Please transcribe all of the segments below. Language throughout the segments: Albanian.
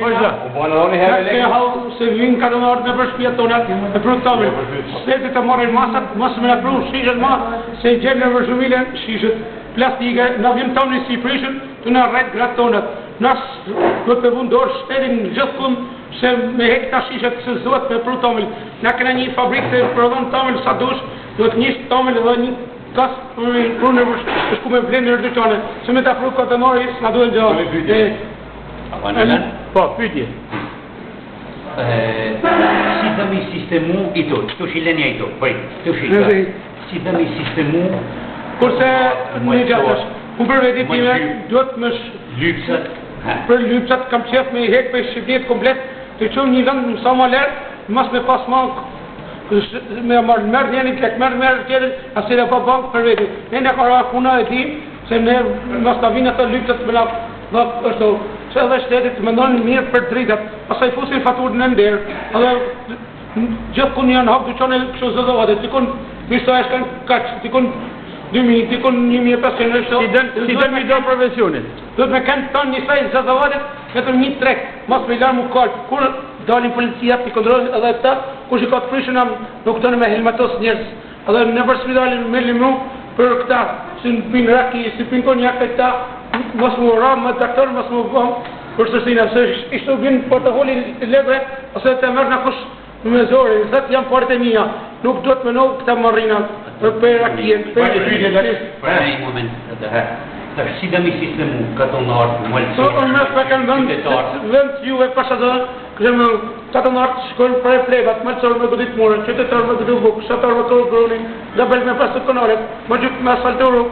Vazhdo. U bën edhe një herë Ke lekë. hall se vinë katonarët në për shtëpiat tona, me pru tomël. Shteti të marrin masat, mos me na pru shishet ma, se i gjenë në vërzhumile shishet plastike, na vjen tomli si i prishën, të na rrejt gratë tonat. Na duhet të vënë dorë shtetin në gjithkund se me hek ta shishet se s'duhet me pru tomël. Na kena një fabrikë se prodhon tomël sa dush, duhet një tomël dhe një kas për me pru në vërsh, shku me vlen në dyqane, se me ta pru katonari s'na duhet gjë. Kemi pyetje. E, Apo në lënë? Po, pyetje. Si dhe mi sistemu i tu, këtu shi lënja i tu, prit, këtu shi Nëse- Si dhe mi sistemu Kurse një gjatë është, unë për veti time duhet më sh... lypsat, ha. për lypsat kam qef me i hek për Shqipëritë komplet, të qenë një vend sa më lart, mos me pas më me marr merr njëri tek merr merr tjetër, asë e pa bank për veti. Ne na ka ra puna e di se ne mos ta vinë ato lypsat me na do ashtu. Se edhe shtetit mendon mirë për dritat, pastaj fusin faturën në nder, edhe gjithkund janë hap dyqane kështu zëzovate, dikun mishto e shkon kaq, dikun 2000, dikun 1500 kështu. Si dën si dën mi do profesionet. Duhet me kënë tonë një saj zëzavatit, vetëm një trek, mos me larë mu kalë, kur dalin policia të kontrollojnë edhe këta, kush i ka të prishën, nuk donë me helmatos njerëz, edhe në për spitalin me limru për këta, si në pin raki, si pin konjak e këta, mos mu ra me doktor, mos mu bëm për sërsina, se ishte u bjen portofolin letre, ose të merr na kush me zori, zot janë paret e mia, nuk duhet me nou këta marrina për për rakien, për Pyetje, pyetje, tani. Për një moment, atë. Tash si dhe mi sistemu katonart, Po, malësor, unë me pa kanë vënd, qytetar. vënd juve pasha do, kështë më katonart shkojnë për e plebat, malësor me godit murën, qytetar me godit bukë, shatar me korë grunin, gabel me pasu kanalet, më gjyt me asfalturu,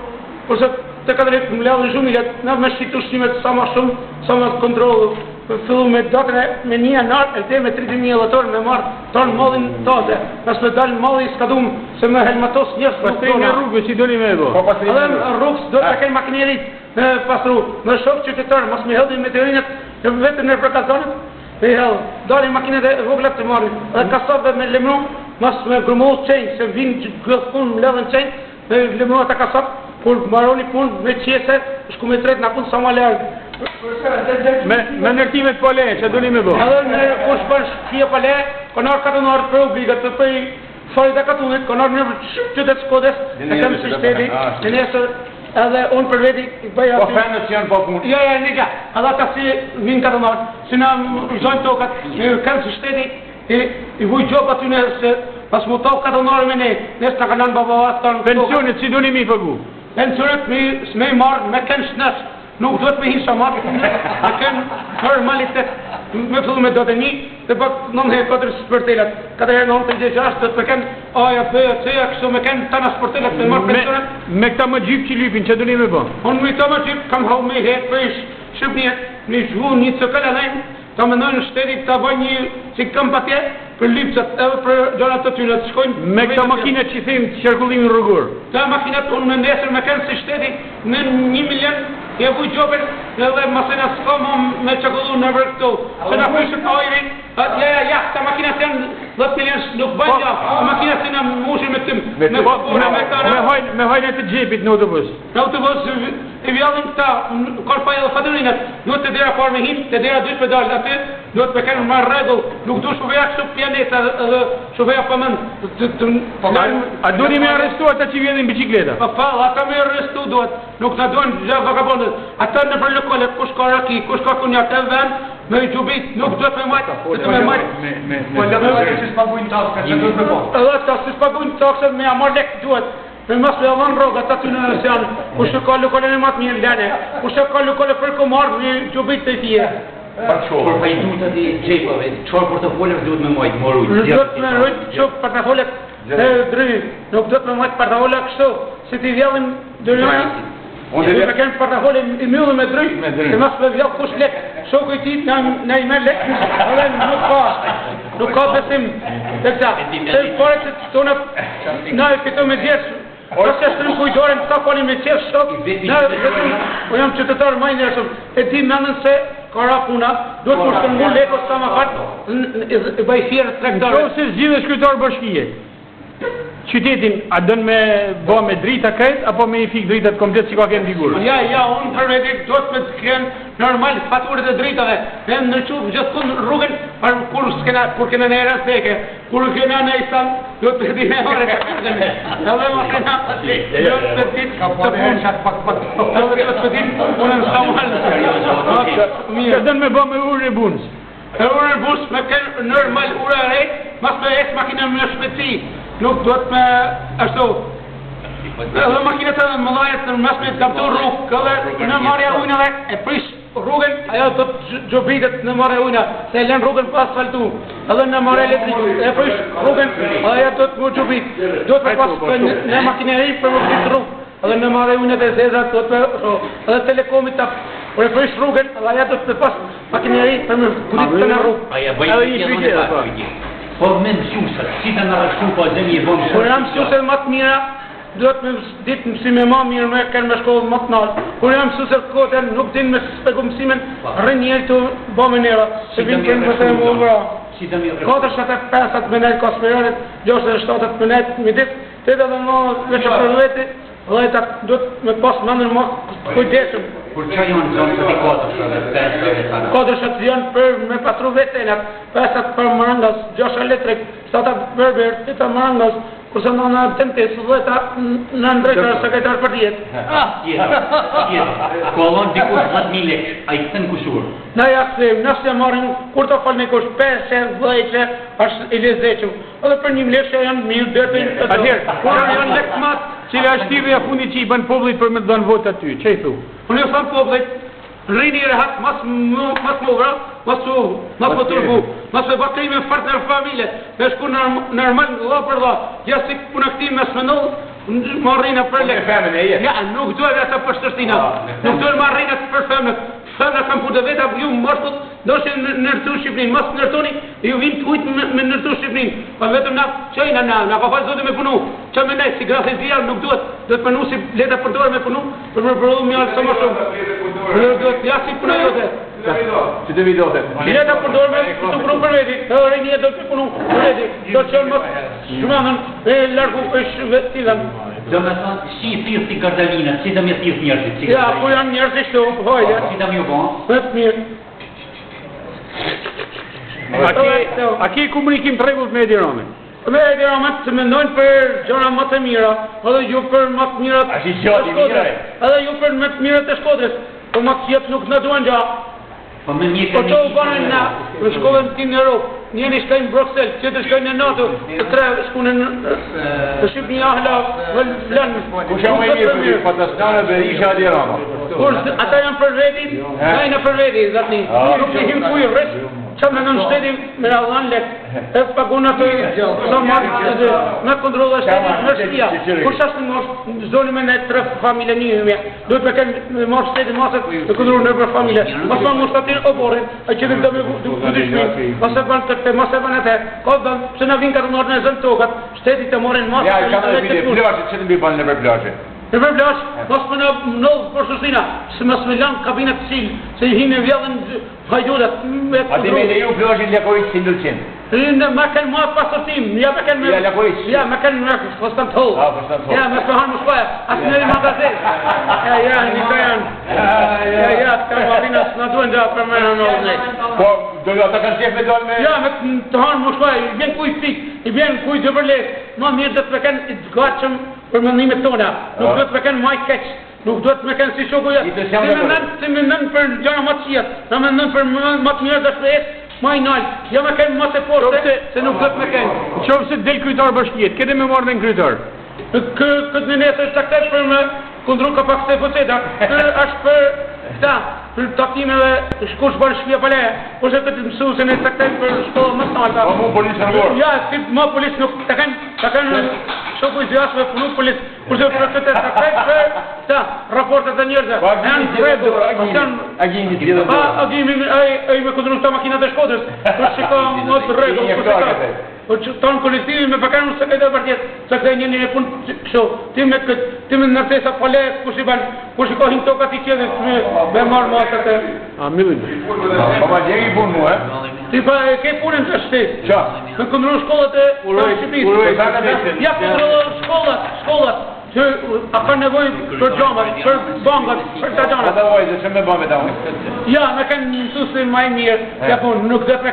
kurse të katërit mbledhin zhumilet, na me shit ushqimet sa më shumë, sa më kontrollu. Fillu me datën e me 1 janar e deri me 31 dhjetor me marr ton mallin taze. Mas me dal malli i skadum se me helmatos njerëz nuk Pastrimin e dona. rrugës si doni me e bë. Po pastrimin. Edhe në rrugës do të kenë makinerit me pastru, me shok qytetar, mos me hedhin meteorinat vetëm në përkazonet, me hedh, dalin makinat e vogla të marrin, edhe kasapëve me lëmru, mos me grumull qenj, se vinë gjithkund mbledhin qenj, me lëmru ata kasap, kur mbaroni punë me qese, shku me tret na punë sa më larg. Me me ndërtimet pa leje, ç'a doni me bë? Edhe në kush bën shtëpi pa le, kanë ardhur katonarët për obligat të për Florida Katunit, kanë ardhur në qytet Shkodës, e kam si shteti, në nesër edhe unë për veti i bëj Po aty. fëmijët janë pa punë. Jo, jo, nika, edhe ata si vinë katonarët, si na zojnë tokat, ne kam si shteti, i, i vuj gjop aty në se pas mu tokë katonarë me ne, nesër na kanë lanë baba tonë. Pensionet si doni mi pagu? Pensionet me, me i marrë, me kënë shnesh, nuk duhet me hi shamat, me kënë normalitet, me fillu me datën një, dhe pak 9 herë 4 sportelat, 4 herë 9, 36, duhet me kënë A-ja, B-ja, C-ja, kështu me kënë tana sportelat, me marrë Me pensionet. me këta më gjyp që lypin, ç'a doni me bë? Unë me këta më që kam hau me hek për Shqipëniet, me zhvu një cëkël edhe ta mendojnë shteti ta bëjë një si këmp atje për lypsat edhe për gjërat të tyre të shkojnë Me këta makina që themi të qarkullimin rrugor. Këta makinat unë me nesër me kënë si shteti në 1 milion e vuj gjopin edhe masena s'ka më me qarkullu në vërë këtu se na prishët ajrin ja ja ja këta makinat janë 10 milion nuk bëjnë ja këta makinat se na mushin me tym Me me tym. me me këta Me hajnë me hajnë të xhepit në autobus. Në autobus i vjellin këta, ka faj edhe faturinat, duhet të dera parë me hin, të dera dysh me dalë aty, duhet me kenë më rregull, nuk duhet shofeja kështu pijaneca edhe shofeja pa mend. Të, të, A, a doni me arrestu ata që vjedhin bicikleta? Po pa, ata me arrestu duhet, nuk na duan gjë vagabondët. Ata në për lokale, kush ka raki, kush ka konjak e vend, me gjubit, nuk duhet me majt, duhet me majt. Me me Po lëmë ata që s'paguajnë taksa, çfarë duhet me bë? Edhe ata si s'paguajnë taksën me ja marr lek duhet. Me mos me dhënë rroga ata ty në janë, kush e ka lokalen e më të mirë lene, kush e ka lokale për kumar me gjubit të fije. Pak Për shkollë. hajdutat e xhepave, çfarë portofoleve duhet me majt, më rujt. Nuk duhet me rujt kështu portofolet e dry, nuk duhet me majt portofola kështu, si ti vjellin dyrjoja. Unë Duhet dhe- me kenë portofoli i mbyllur me dry, Me dry. se mos me vjell kush lek, shoku i tij na na i merr lek, edhe nuk ka, nuk ka besim te këta. Se paret të tonat na e fitojmë me djersë, Ose shtrim kujdoren, këta falin me qef shok, na vetëm po jam qytetar më i ndershëm, e di mendën se ka ra puna, duhet të shtrëngu leku sa më fort, i bëj thirrje tregtarëve. Nëse zgjidhesh kryetar bashkie. Qytetin a don me bë me drita krejt apo me i fik dritat komplet si ka qenë dikur? Ja, ja, unë për veti do të me të kenë normal faturat e dritave. Ne ndërqu gjithkund rrugën për kur s'kena kur kena në era seke, kur kena në islam, do të di ne ore. Edhe më kena. Do të ditë Ka po të punë. çak pak pak. Edhe do të ditë punën sa më. Mirë. Çka don me bë me urën e bunës? E urën e bus me kenë normal ura e re, mas me ecë makina me shpejtësi, nuk duhet me ashtu. Edhe makinat e mëdha të mas me dëmtu rrugë, edhe në marrja e ujnave e prish rrugën, ajo do të gjobitet në marrja e ujna, se e lën rrugën pa asfaltu. Edhe në marrja elektrike e prish rrugën, ajo do të më gjobit. Do të pas në, në makineri për më prish rrugë. Edhe në marrja e ujnat e zeza do të edhe telekomit ta kur e prish rrugën, edhe ajo do të pas makineri për më godit në rrugë. A ja bëj Edhe një pyetje pyetje, unë pak po. pyetje. Po me mësuesat, si ta na rreshtu po zëmi e bën Kur jam mësuese më të mira, duhet me ditë mësime më mirë, me kanë me shkollë më të lartë. Kur jam mësuese të kote, nuk din me shpjegu mësimin, rrin njëri të bë mënyra, se Si vin do për mi më të rreshtu, më vra. Si do mi rreshtu? 4 7 5 me nejt kosmerorit, 6 7 me nejt me ditë, 8 dhe 9 me që për veti, dhe ta duhet me pas mendën më kujdesshëm. Kur çka janë zonë të katër dhe pesë dhe sa. 4 7 janë për me pastru vetenat, 5 për marangas, 6 elektrik, 7 berber, 8 marangas, kurse nëna dentist, 10 nën drejtor, sekretar për dietë. Tjetër, tjetër. Kollon dikush 10000 lekë, ai kthen kusur. Na ja kthejmë, nëse marrim kur të falni kush 5, 10, është i lezetshëm. Edhe për një lekë janë mirë deri të Atëherë, kur janë lekë mat, Cila është thirrja e fundit që i bën popullit për me të dhënë votë aty? Çe i thu? unë ju them popullit, rrini rehat, mos më mos më vra, mos u mos më turbu, mos me bë krime fort në familje, me shku norm- normal vëlla për vëlla, ja si puna këtij mes më ndodh, më rrinë për Me lekë. femën e jetë. Ja, nuk duhet ata për shtërtina. Ah, Nuk duhet marrë rrinat për femnat. Femnat kanë punë të veta, ju mos ndoshta ndërtu Shqipërinë, mos ndërtoni, ju vin të ujt me, me ndërtu Shqipërinë. Po vetëm na çojna na, na ka fal Zoti me punu. Ço me ne si grafizia nuk duhet, duhet punu si leta përdor me punu, për më prodhu mjalë sa më shumë. Nuk duhet ja si puna jote. Si të videote. Leta përdor me të punu për veti, edhe rinia do të punu për veti. Do të çon më shumanën e largu është vetë Do me thonë, si i thirr si gardalina, si do mi thirr njerëzit, si Ja, ku janë njerëzit këtu, hajde. Si do mi u bë? Më të mirë. A ke a ke komunikim të rregullt me Edi Ramën? Me Edi Ramën të mendojnë për gjëra më të mira, edhe ju për më të mirat A si gjati të Shkodrës, mirë, ai? edhe ju për më të mirat e Shkodrës, po më të tjetë nuk na duan gjë. Po me mjekë Po që u bënë na në shkollën tim në Europë, njëri shkoi në Bruksel, tjetri shkoi në NATO, të tre shkuan në në Shqipëri ahla, në Vlan. Kush është më i mirë për ty? Patasnane, Berisha, Edi Rama. Kur ata janë për veti, na jena për veti, zatni. Ah. Nuk i him kuj rresh, çfarë mendon shteti me na dhënë lek. E pagun atë sa marr edhe me kontroll e shtetit në shtëpia. Kush është në mosh, zoni me ne tre familje një hymje. Duhet me kenë me marr shteti masat të kontrollu në për familje. Mos ma mos aty oborrin, ai që do me du shtëpi. Mos e bën këtë, mos e bën atë. Ka bën, pse na vin katër në zën tokat, shteti të marrin masat. Ja, kam edhe pyetje. Plazhi, ç'të mbi bën në për plazhe? Në për plash, mos më në ndodh për shërsina, se mos më lanë kabinat të cilë, se i hinë vjedhën hajdudat me A ti me leju plazhin Lekovic si ndërqim? Në ma kanë marrë pasërtim, ja ma kanë me... Ja, Lakovic. Ja, ma kanë me fostan të hollë. Ah, fostan të hollë. Ja, me s'po hanë mushkoja, as në një magazin. Ja, ja, një ka janë. Ja, ja, të kanë marrina, s'na duhen gja për me në në Po, do ata kanë qef me dalë me Ja, me të hanë mushkoja, i bjen kuj fik, i bjen kuj të bërlet, ma mirë do të me kenë i të gatshëm për mendimet tona, nuk Ah. duhet me kenë maj keq, nuk duhet me kenë si shoku jat. I të s'jam Ti dakord. mendon, ti mendon për gjëra më të këqija, na mendon për më më të mira të shprehet, më i nalt, jo me kenë më të poshtë, se nuk duhet me kenë. Qofse del kryetar bashkiet, këtë me marrë në kryetar. Kë këtë në nesër është caktuar për me kundru ka pak se foseta. Kë është për këta, për takimeve, shkush bën shtëpia pa leje, kurse këtë mësuesin e caktuar për shkolla më të larta. Po, mu policë në vorë. Ja, si më polic nuk ta kanë, ta kanë shoku i zjashme punu polic, kurse për këtë caktuar për këta raportet e njerëzve. Po, Agimi Janë zgjidhet rregull, dorë, Agimi. janë Agimi zgjidhet Pa, dorë. Agimi, ai ai me kundru këta makinat e Shkodrës. Kur shiko më të rregull, Një kur shiko. hektar, Po që tonë kolektivi me pakarën se këtë vërtet, se këtë një një punë kështu, ti me këtë, ti me ndërtesa pa le, kush i ban, kush i ka hin tokat i qelit me, me marrë masat e. A millim. Po ma gjeri punë mua, e? Ti pa e ke punën të shtet. Qa? Me kundru shkollat e Uroj- Shqipërisë. uroj suksesin. Ja kontrollo shkollat, shkollat që a kanë nevojë për xhamat, për bankat, për këta gjana. Ata vajzë, që me bë me ta unë? Ja, me kanë mësuesin më i mirë, ja po nuk do të.